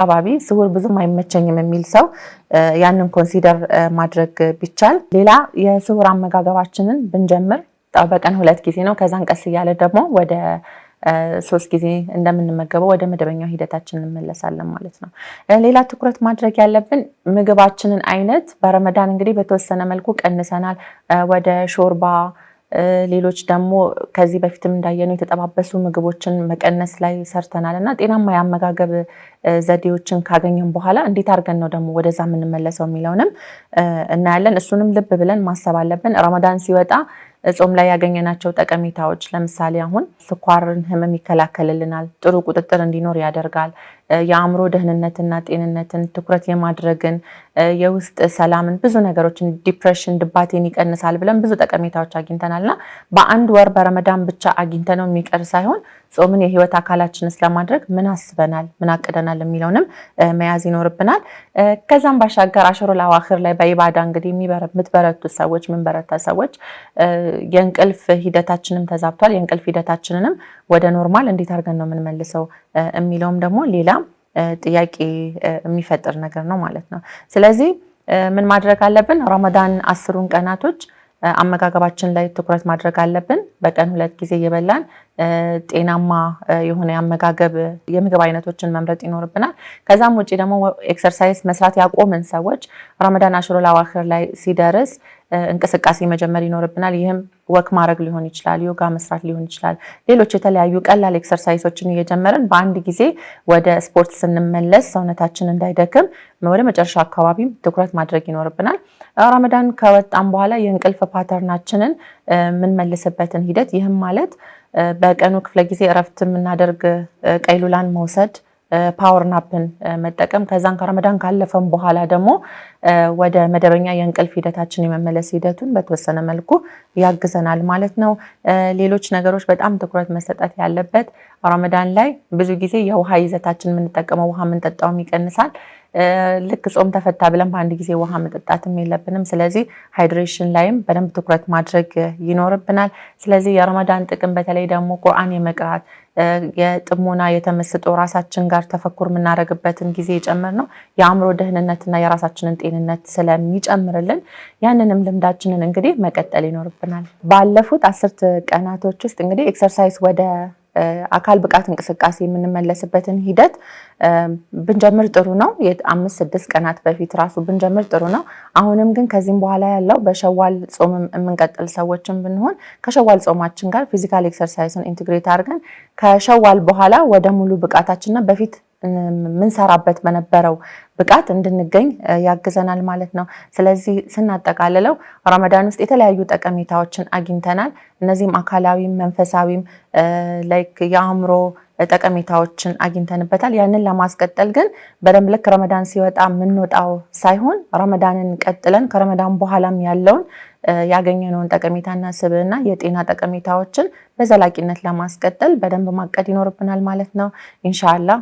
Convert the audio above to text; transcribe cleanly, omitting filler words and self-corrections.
አካባቢ ስሁር ብዙም አይመቸኝም የሚል ሰው ያንን consider ማድረግ ቢቻል፣ ሌላ የስሁር አመጋገባችንን ብንጀምር በቀን ሁለት ጊዜ ነው። ከዛን ቀስ እያለ ደግሞ ወደ ሶስት ጊዜ እንደምንመገበው ወደ መደበኛው ሂደታችን እንመለሳለን ማለት ነው። ሌላ ትኩረት ማድረግ ያለብን ምግባችንን አይነት በረመዳን እንግዲህ በተወሰነ መልኩ ቀንሰናል። ወደ ሾርባ፣ ሌሎች ደግሞ ከዚህ በፊትም እንዳየነው የተጠባበሱ ምግቦችን መቀነስ ላይ ሰርተናል እና ጤናማ የአመጋገብ ዘዴዎችን ካገኘን በኋላ እንዴት አድርገን ነው ደግሞ ወደዛ የምንመለሰው የሚለውንም እናያለን። እሱንም ልብ ብለን ማሰብ አለብን። ረመዳን ሲወጣ ጾም ላይ ያገኘናቸው ጠቀሜታዎች ለምሳሌ አሁን ስኳርን ህመም ይከላከልልናል፣ ጥሩ ቁጥጥር እንዲኖር ያደርጋል፣ የአእምሮ ደህንነትና ጤንነትን ትኩረት የማድረግን፣ የውስጥ ሰላምን፣ ብዙ ነገሮችን፣ depression፣ ድባቴን ይቀንሳል ብለን ብዙ ጠቀሜታዎች አግኝተናል እና በአንድ ወር በረመዳን ብቻ አግኝተነው የሚቀር ሳይሆን ጾምን የህይወት አካላችን ስለማድረግ ምን አስበናል፣ ምን አቅደናል የሚለውንም መያዝ ይኖርብናል። ከዛም ባሻገር አሽሩል አዋኺር ላይ በኢባዳ እንግዲህ የምትበረቱ ሰዎች፣ የምንበረታ ሰዎች የእንቅልፍ ሂደታችንም ተዛብቷል። የእንቅልፍ ሂደታችንንም ወደ normal እንዴት አድርገን ነው የምንመልሰው የሚለውም ደግሞ ሌላ ጥያቄ የሚፈጥር ነገር ነው ማለት ነው። ስለዚህ ምን ማድረግ አለብን? ረመዳን 10ሩን ቀናቶች አመጋገባችን ላይ ትኩረት ማድረግ አለብን። በቀን ሁለት ጊዜ እየበላን ጤናማ የሆነ የአመጋገብ የምግብ አይነቶችን መምረጥ ይኖርብናል። ከዛም ውጭ ደግሞ exercise መስራት ያቆምን ሰዎች ረመዳን አሽሩል አዋኺር ላይ ሲደርስ እንቅስቃሴ መጀመር ይኖርብናል። ይህም walk ማድረግ ሊሆን ይችላል፣ ዮጋ መስራት ሊሆን ይችላል። ሌሎች የተለያዩ ቀላል exercise ኦችን እየጀመርን በአንድ ጊዜ ወደ ስፖርት ስንመለስ ሰውነታችን እንዳይደክም ወደ መጨረሻ አካባቢም ትኩረት ማድረግ ይኖርብናል። ረመዳን ከወጣም በኋላ የእንቅልፍ pattern ኣችንን የምንመልስበትን ሂደት፣ ይህም ማለት በቀኑ ክፍለ ጊዜ እረፍት የምናደርግ ቀይሉላን መውሰድ፣ power nap ን መጠቀም፣ ከዛን ከረመዳን ካለፈም በኋላ ደግሞ ወደ መደበኛ የእንቅልፍ ሂደታችን የመመለስ ሂደቱን በተወሰነ መልኩ ያግዘናል ማለት ነው። ሌሎች ነገሮች በጣም ትኩረት መሰጠት ያለበት ረመዳን ላይ ብዙ ጊዜ የውሃ ይዘታችን፣ የምንጠቀመው ውሃ፣ የምንጠጣውም ይቀንሳል። ልክ ጾም ተፈታ ብለን በአንድ ጊዜ ውሃ መጠጣትም የለብንም። ስለዚህ hydration ላይም በደንብ ትኩረት ማድረግ ይኖርብናል። ስለዚህ የረመዳን ጥቅም በተለይ ደግሞ ቁርአን የመቅራት፣ የጥሞና፣ የተመስጦ፣ ራሳችን ጋር ተፈኩር የምናደርግበትን ጊዜ የጨመር ነው፣ የአእምሮ ደህንነትና የራሳችንን ጤንነት ስለሚጨምርልን ያንንም ልምዳችንን እንግዲህ መቀጠል ይኖርብናል። ባለፉት 10 ቀናቶች ውስጥ እንግዲህ exercise ወደ አካል ብቃት እንቅስቃሴ የምንመለስበትን ሂደት ብንጀምር ጥሩ ነው። 5-6 ቀናት በፊት ራሱ ብንጀምር ጥሩ ነው። አሁንም ግን ከዚህም በኋላ ያለው በሸዋል ጾም የምንቀጥል ሰዎችን ብንሆን ከሸዋል ጾማችን ጋር physical exercise ን integrate አድርገን ከሸዋል በኋላ ወደ ሙሉ ብቃታችንና በፊት ምንሰራበት በነበረው ብቃት እንድንገኝ ያግዘናል ማለት ነው። ስለዚህ ስናጠቃልለው ረመዳን ውስጥ የተለያዩ ጠቀሜታዎችን አግኝተናል። እነዚህም አካላዊም፣ መንፈሳዊም፣ like የአእምሮ ጠቀሜታዎችን አግኝተንበታል። ያንን ለማስቀጠል ግን በደንብ ልክ ረመዳን ሲወጣ የምንወጣው ሳይሆን ረመዳንን ቀጥለን ከረመዳን በኋላም ያለውን ያገኘነውን ጠቀሜታና ስብዕና፣ የጤና ጠቀሜታዎችን በዘላቂነት ለማስቀጠል በደንብ ማቀድ ይኖርብናል ማለት ነው ኢንሻአላህ።